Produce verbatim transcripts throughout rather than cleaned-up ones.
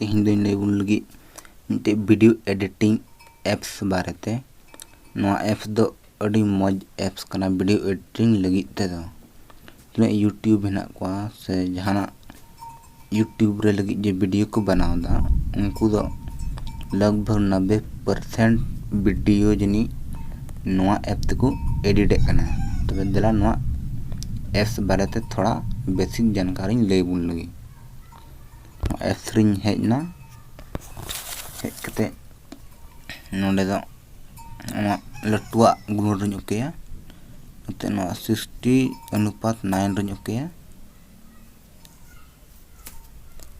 ᱛᱮᱦᱮᱧ ᱫᱚᱧ ᱞᱟᱹᱭ ᱵᱚᱱ ᱞᱟᱹᱜᱤᱫ ᱢᱤᱫᱴᱮᱡ video editing apps ᱵᱟᱨᱮᱛᱮ᱾ ᱱᱚᱣᱟ apps ᱫᱚ ᱟᱹᱰᱤ ᱢᱚᱡᱽ apps ᱠᱟᱱᱟ video editing ᱞᱟᱹᱜᱤᱫ ᱛᱮᱫᱚ᱾ ᱛᱤᱱᱟᱹᱜ YouTube ᱦᱮᱱᱟᱜ ᱠᱚᱣᱟ ᱥᱮ ᱡᱟᱦᱟᱱᱟᱜ YouTube ᱨᱮ ᱞᱟᱹᱜᱤᱫ ᱡᱮ video ᱠᱚ ᱵᱮᱱᱟᱣ ᱮᱫᱟ, ᱩᱱᱠᱩ ᱫᱚ ᱞᱟᱜᱽ ᱵᱷᱟᱜᱽ ᱱᱚᱵᱵᱳᱭ percent video ᱡᱟᱹᱱᱤᱡ ᱱᱚᱣᱟ app ᱛᱮᱠᱚ edit ᱮᱫ ᱠᱟᱱᱟ᱾ ᱛᱚᱵᱮ ᱫᱮᱞᱟ ᱱᱚᱣᱟ apps ᱵᱟᱨᱮᱛᱮ ᱛᱷᱚᱲᱟ basic ᱡᱟᱱᱠᱟᱨᱤᱧ ᱞᱟᱹᱭ ᱵᱚᱱ ᱞᱟᱹᱜᱤᱫ᱾ ᱱᱚᱣᱟ apps ᱨᱤᱧ ᱦᱮᱡ ᱮᱱᱟ, ᱦᱮᱡ ᱠᱟᱛᱮ ᱱᱚᱰᱮ ᱫᱚ ᱱᱚᱣᱟ ᱞᱟᱹᱴᱩᱣᱟᱜ ᱜᱩᱱ ᱨᱤᱧ ᱳᱠᱮᱭᱟ᱾ ᱱᱚᱛᱮ ᱱᱚᱣᱟ sixty ᱚᱱᱩᱯᱟᱛ nine ᱨᱤᱧ ᱳᱠᱮᱭᱟ᱾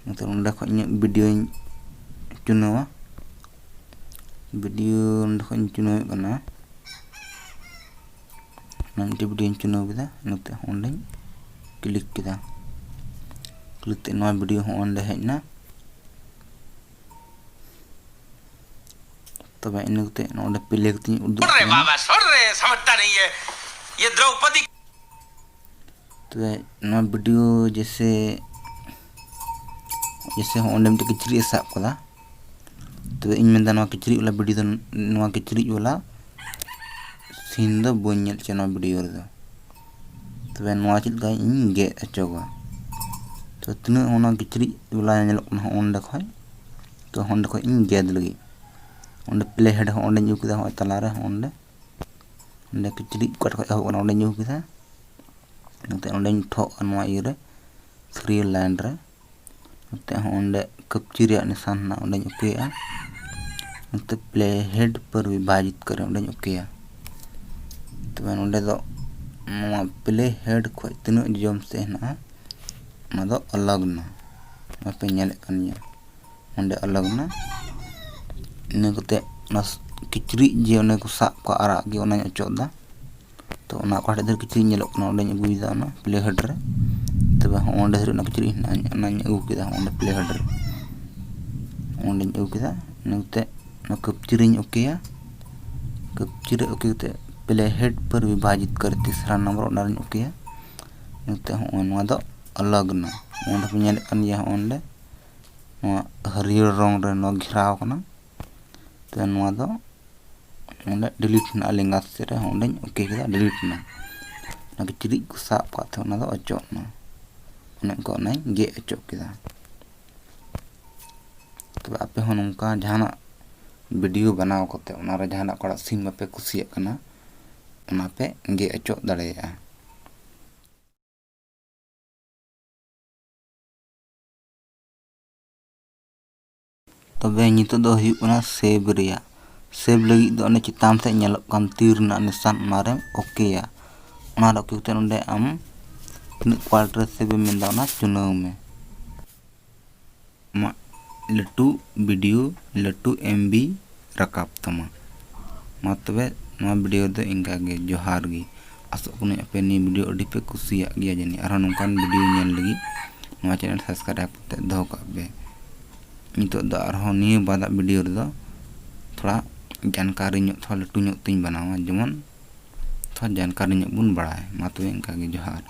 ᱱᱚᱛᱮ ᱱᱚᱰᱮ ᱠᱷᱚᱱ ᱤᱧᱟᱹᱜ videoᱧ ᱪᱩᱱᱟᱹᱣᱟ᱾ Video ᱱᱚᱰᱮ ᱠᱷᱚᱱ ᱤᱧ ᱪᱩᱱᱟᱹᱣᱮᱫ ᱠᱟᱱᱟ᱾ ᱱᱚᱣᱟ ᱢᱤᱫᱴᱮᱡ videoᱧ ᱪᱩᱱᱟᱹᱣ ᱠᱮᱫᱟ, ᱱᱚᱛᱮ ᱦᱚᱸ ᱚᱸᱰᱮᱧ click ᱠᱮᱫᱟ᱾ Click ᱛᱮ ᱱᱚᱣᱟ video ᱦᱚᱸ ᱚᱸᱰᱮ ᱦᱮᱡ ᱮᱱᱟ᱾ ᱛᱚᱵᱮ ᱤᱱᱟᱹ ᱠᱟᱛᱮ ᱱᱚᱰᱮ play ᱠᱟᱛᱮᱧ ᱩᱫᱩᱜ ᱟᱯᱮ ᱠᱟᱱᱟ᱾ बाबा, सुन रहे हैं, समझता नहीं है। ये द्रौपदी ᱛᱚᱵᱮ ᱱᱚᱣᱟ video ᱡᱮᱥᱮ, ᱡᱮᱥᱮ ᱦᱚᱸ ᱚᱸᱰᱮ ᱢᱤᱫᱴᱮᱡ ᱠᱤᱪᱨᱤᱡ ᱮ ᱥᱟᱵ ᱠᱟᱫᱟ᱾ ᱛᱚᱵᱮ ᱤᱧ ᱢᱮᱱᱫᱟ ᱱᱚᱣᱟ ᱠᱤᱪᱨᱤᱡ ᱵᱟᱞᱟ video ᱫᱚ, ᱱᱚᱣᱟ ᱠᱤᱪᱨᱤᱡ ᱵᱟᱞᱟ scene ᱫᱚ ᱵᱟᱹᱧ ᱧᱮᱞ ᱦᱚᱪᱚᱭᱟ ᱱᱚᱣᱟ video ᱨᱮᱫᱚ᱾ ᱛᱚᱵᱮ ᱱᱚᱣᱟ ᱪᱮᱫ ᱞᱮᱠᱟ ᱤᱧ ᱜᱮᱫ ᱦᱚᱪᱚᱜᱟ? ᱛᱚ ᱛᱤᱱᱟᱹᱜ ᱚᱱᱟ ᱠᱤᱪᱨᱤᱡ ᱵᱟᱞᱟ ᱧᱮᱞᱚᱜ ᱠᱟᱱᱟ ᱦᱚᱸ ᱚᱸᱰᱮ ᱠᱷᱚᱡ, ᱛᱚ ᱚᱸᱰᱮ ᱠᱷᱚᱡ ᱤᱧ ᱜᱮᱫ ᱞᱟᱹᱜᱤᱫ᱾ ᱚᱸᱰᱮ play head ᱦᱚᱸ ᱚᱸᱰᱮᱧ ᱟᱹᱜᱩ ᱠᱮᱫᱟ, ᱦᱚᱸᱜᱼᱚᱭ ᱛᱟᱞᱟᱨᱮ ᱦᱚᱸ ᱚᱸᱰᱮ, ᱚᱸᱰᱮ ᱠᱤᱪᱨᱤᱡ ᱚᱠᱟ ᱴᱷᱮᱡ ᱠᱷᱚᱡ ᱮᱦᱚᱵ ᱠᱟᱱᱟ ᱚᱸᱰᱮᱧ ᱟᱹᱜᱩ ᱠᱮᱫᱟ᱾ ᱱᱚᱛᱮ ᱚᱸᱰᱮᱧ ᱴᱷᱚᱜᱼᱟ ᱱᱚᱣᱟ ᱤᱭᱟᱹ ᱨᱮ, three line ᱨᱮ᱾ ᱱᱚᱛᱮ ᱦᱚᱸ ᱚᱸᱰᱮ ᱠᱟᱹᱯᱪᱤ ᱨᱮᱭᱟᱜ ᱱᱤᱥᱟᱱ ᱦᱮᱱᱟᱜᱼᱟ, ᱚᱸᱰᱮᱧ ᱳᱠᱮᱭᱟᱜᱼᱟ᱾ ᱱᱚᱛᱮ play head per ᱵᱤᱵᱷᱟᱡᱤᱛ ᱠᱚᱨᱮ ᱚᱸᱰᱮᱧ ᱳᱠᱮᱭᱟ᱾ ᱛᱚᱵᱮ ᱱᱚᱸᱰᱮ ᱫᱚ ᱱᱚᱣᱟ play head ᱠᱷᱚᱡ ᱛᱤᱱᱟᱹᱜ ᱡᱚᱡᱚᱢ ᱥᱮᱫ ᱦᱮᱱᱟᱜᱼᱟ, ᱚᱱᱟ ᱫᱚ ᱟᱞᱟᱜᱽ ᱱᱟ, ᱱᱚᱣᱟ ᱯᱮ ᱧᱮᱞᱮᱫ ᱠᱟᱱ ᱜᱮᱭᱟ᱾ ᱚᱸᱰᱮ ᱟᱞᱟᱜᱽ ᱱᱟ᱾ ᱤᱱᱟᱹ ᱠᱟᱛᱮ ᱚᱱᱟ ᱠᱤᱪᱨᱤᱡ ᱡᱮ ᱚᱱᱮ ᱠᱚ ᱥᱟᱵ ᱠᱚᱜᱼᱟ ᱟᱨᱟᱜ ᱜᱮ, ᱚᱱᱟᱧ ᱚᱪᱚᱜ ᱮᱫᱟ᱾ ᱛᱚ ᱚᱱᱟ ᱚᱠᱟ ᱴᱷᱮᱡ ᱫᱷᱟᱹᱨᱤᱡ ᱠᱤᱪᱨᱤᱡ ᱧᱮᱞᱚᱜ ᱠᱟᱱᱟ, ᱚᱸᱰᱮᱧ ᱟᱹᱜᱩᱭᱮᱫᱟ ᱚᱱᱟ play head ᱨᱮ᱾ ᱛᱚᱵᱮ ᱦᱚᱸ ᱚᱸᱰᱮ ᱫᱷᱟᱹᱨᱤᱡ ᱚᱱᱟ ᱠᱤᱪᱨᱤᱡ ᱦᱮᱱᱟᱜᱼᱟ, ᱚᱱᱟᱧ ᱟᱹᱜᱩ ᱠᱮᱫᱟ ᱚᱸᱰᱮ play head ᱨᱮ, ᱚᱸᱰᱮᱧ ᱟᱹᱜᱩ ᱠᱮᱫᱟ᱾ ᱤᱱᱟᱹ ᱠᱟᱛᱮ ᱚᱱᱟ ᱠᱟᱹᱯᱪᱤ ᱨᱤᱧ ᱳᱠᱮᱭᱟ᱾ ᱠᱟᱹᱯᱪᱤ ᱨᱮ ᱳᱠᱮ ᱠᱟᱛᱮ play head per ᱵᱤᱵᱷᱟᱡᱤᱛ ᱠᱟᱨ ᱛᱤᱥᱨᱟ ᱱᱚᱢᱵᱚᱨ ᱚᱱᱟ ᱨᱤᱧ ᱳᱠᱮᱭᱟ᱾ ᱤᱱᱟᱹ ᱠᱟᱛᱮ ᱦᱚᱸᱜᱼᱚᱭ ᱱᱚᱣᱟ ᱫᱚ ᱟᱞᱟᱜᱽ ᱱᱟ, ᱚᱸᱰᱮ ᱯᱮ ᱧᱮᱞᱮᱫ ᱠᱟᱱ ᱜᱮᱭᱟ, ᱦᱚᱸᱜᱼᱚ ᱱᱚᱰᱮ ᱱᱚᱣᱟ ᱦᱟᱹᱨᱭᱟᱹᱲ ᱨᱚᱝ ᱨᱮ ᱱᱚᱣᱟ ᱜᱷᱮᱨᱟᱣ ᱠᱟᱱᱟ᱾ ᱛᱚ ᱱᱚᱣᱟ ᱫᱚ ᱚᱸᱰᱮ delete ᱦᱮᱱᱟᱜᱼᱟ, ᱞᱮᱸᱜᱟ ᱥᱮᱫ ᱨᱮ ᱚᱸᱰᱮᱧ OK ᱠᱮᱫᱟ, delete ᱮᱱᱟ᱾ ᱚᱱᱟ ᱠᱤᱪᱨᱤᱡ ᱠᱚ ᱥᱟᱵ ᱠᱟᱜ ᱛᱟᱦᱮᱸ, ᱚᱱᱟ ᱫᱚ ᱚᱪᱚᱜ ᱮᱱᱟ᱾ ᱚᱱᱮ ᱚᱱᱠᱟ ᱚᱱᱟᱧ ᱜᱮᱫ ᱚᱪᱚᱜ ᱠᱮᱫᱟ᱾ ᱛᱚᱵᱮ ᱟᱯᱮ ᱦᱚᱸ ᱱᱚᱝᱠᱟ ᱡᱟᱦᱟᱱᱟᱜ video ᱵᱮᱱᱟᱣ ᱠᱟᱛᱮ ᱚᱱᱟᱨᱮ ᱡᱟᱦᱟᱱᱟᱜ ᱚᱠᱟᱴᱟᱜ scene ᱵᱟᱯᱮ ᱠᱩᱥᱤᱭᱟᱜ ᱠᱟᱱᱟ, ᱚᱱᱟ ᱯᱮ ᱜᱮᱫ ᱚᱪᱚᱜ ᱫᱟᱲᱮᱭᱟᱜᱼᱟ᱾ ᱛᱚᱵᱮ ᱱᱤᱛᱚᱜ ᱫᱚ ᱦᱩᱭᱩᱜ ᱠᱟᱱᱟ save ᱨᱮᱭᱟᱜ᱾ Save ᱞᱟᱹᱜᱤᱫ ᱫᱚ ᱚᱱᱮ ᱪᱮᱛᱟᱱ ᱥᱮᱫ ᱧᱮᱞᱚᱜ ᱠᱟᱱ ᱛᱤᱨ ᱨᱮᱱᱟᱜ ᱱᱤᱥᱟᱱ, ᱚᱱᱟᱨᱮᱢ OK ᱭᱟ᱾ ᱚᱱᱟ ᱨᱮ OK ᱠᱟᱛᱮ ᱱᱚᱰᱮ ᱟᱢ ᱛᱤᱱᱟᱹᱜ quality ᱨᱮ save ᱮᱢ ᱢᱮᱱᱫᱟ, ᱚᱱᱟ ᱪᱩᱱᱟᱹᱣ ᱢᱮ᱾ ᱟᱢᱟᱜ ᱞᱟᱹᱴᱩ video, ᱞᱟᱹᱴᱩ MB ᱨᱟᱠᱟᱵ ᱛᱟᱢᱟ᱾ ᱢᱟ ᱛᱚᱵᱮ ᱱᱚᱣᱟ video ᱫᱚ ᱤᱱᱠᱟ ᱜᱮ᱾ ᱡᱚᱦᱟᱨ ᱜᱮ᱾ ᱟᱥᱚᱜ ᱠᱟᱹᱱᱟᱹᱧ ᱟᱯᱮ ᱱᱤᱭᱟᱹ video ᱟᱹᱰᱤ ᱯᱮ ᱠᱩᱥᱤᱭᱟᱜ ᱜᱮᱭᱟ ᱡᱟᱹᱱᱤᱡ᱾ ᱟᱨᱦᱚᱸ ᱱᱚᱝᱠᱟᱱ video ᱧᱮᱞ ᱞᱟᱹᱜᱤᱫ ᱱᱚᱣᱟ channel subscribe ᱠᱟᱛᱮ ᱫᱚᱦᱚ ᱠᱟᱜ ᱯᱮ᱾ ᱱᱤᱛᱚᱜ ᱫᱚ ᱟᱨᱦᱚᱸ ᱱᱤᱭᱟᱹ ᱵᱟᱫᱟᱜ video ᱨᱮᱫᱚ ᱛᱷᱚᱲᱟ ᱡᱟᱱᱠᱟᱨᱤ ᱧᱚᱜ, ᱛᱷᱚᱲᱟ ᱞᱟᱹᱴᱩ ᱧᱚᱜ ᱛᱤᱧ ᱵᱮᱱᱟᱣᱟ, ᱡᱮᱢᱚᱱ ᱛᱷᱚᱲᱟ ᱡᱟᱱᱠᱟᱨᱤ ᱧᱚᱜ ᱵᱚᱱ ᱵᱟᱲᱟᱭ᱾ ᱢᱟ ᱛᱚᱵᱮ ᱤᱱᱠᱟ ᱜᱮ, ᱡᱚᱦᱟᱨ᱾